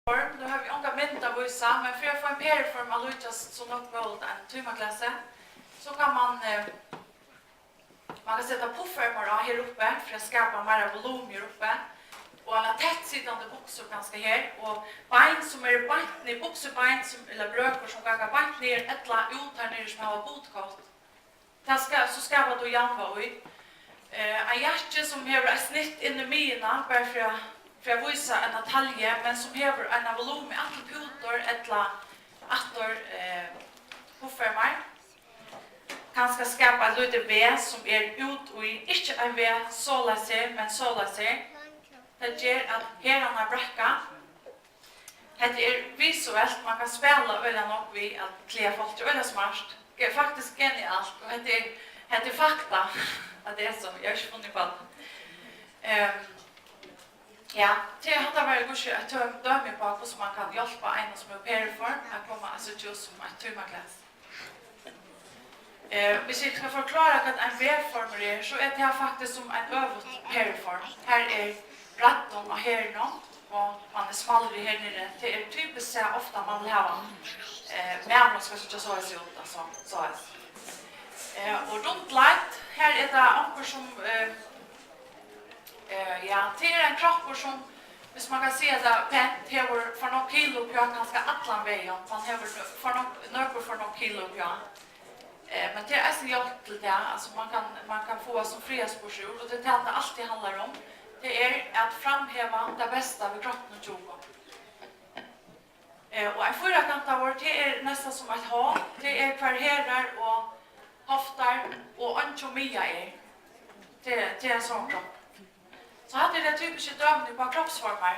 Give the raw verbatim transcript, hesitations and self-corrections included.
Form. Nú havi eg onga mynd at vísa, men fyri at fáa ein periform at líkjast so nógv møguligt einum tímaglasi, so kann mann, eh, mann kann seta puffermar á her uppi fyri at skapa meira volum her uppi, og eina tætt sitandi buksu kanska her, og bein sum eru beint niður, buksubein sum, ella brøkur sum ganga beint niður ella út har niðri sum hava butkott. Tað skal, so skapar tú javnvág í. Eh, ein jakki sum hevur eitt snitt inn í miðjuna, bara fyri at, fyri at vísa eina talju, men sum hevur eina volumu aftur pútur ella aftur, eh, puffermar. Kanska skapa eitt lítið V sum er út í, ikki ein V soleiðis her, men soleiðis her. Tað ger at herðarnar breiðka. Hetta er visuelt, mann kann spæla øgiliga nógv við at klæða fólk, tað er øgiliga smart. Ge-, faktiskt genialt, og hetta er, hetta er fakta, at tað er so, eg havi ikki funnið upp á tað. Ehm, ja, tað, hatta var kanska eitt tøm-, dømi upp á, hvussu mann kann hjálpa einum sum hevur periform at koma at síggja út sum eitt tímaglas. Eh, hvis eg skal forklára, hvat ein V-formur er, so er tað faktiskt sum ein øvut periform. Her er breiddin á herðunum, og mann er smallri her niðri. Tað er typiskt seg ofta, mann vil hava, eh, maðurin skal síggja soleiðis út, altso, soleiðis. Eh, og rundleit, her er tað onkur sum, eh, Eh, ja, tað er ein kroppur sum, hvis mann kann siga tað pent, hevur for nógv kilo uppá kanska allan vegin. Mann hevur nø-, for nógv, nøkur for nógv kilo uppá. Eh, men tað er eisini hjálp til tað, altso mann kann, mann kann fáa sum frægast burtur úr, og tað er tað, tað altíð handlar um. Tað er at framheva tað besta við kroppinum hjá okkum. Eh, og ein fýrakantaður, tað er næstan sum eitt H, tað er har herðar og hoftar og eingin miðja er. Tað er, tað er ein sovorðin kroppur. So hatta eru tey typisku dømini upp á kroppsformar.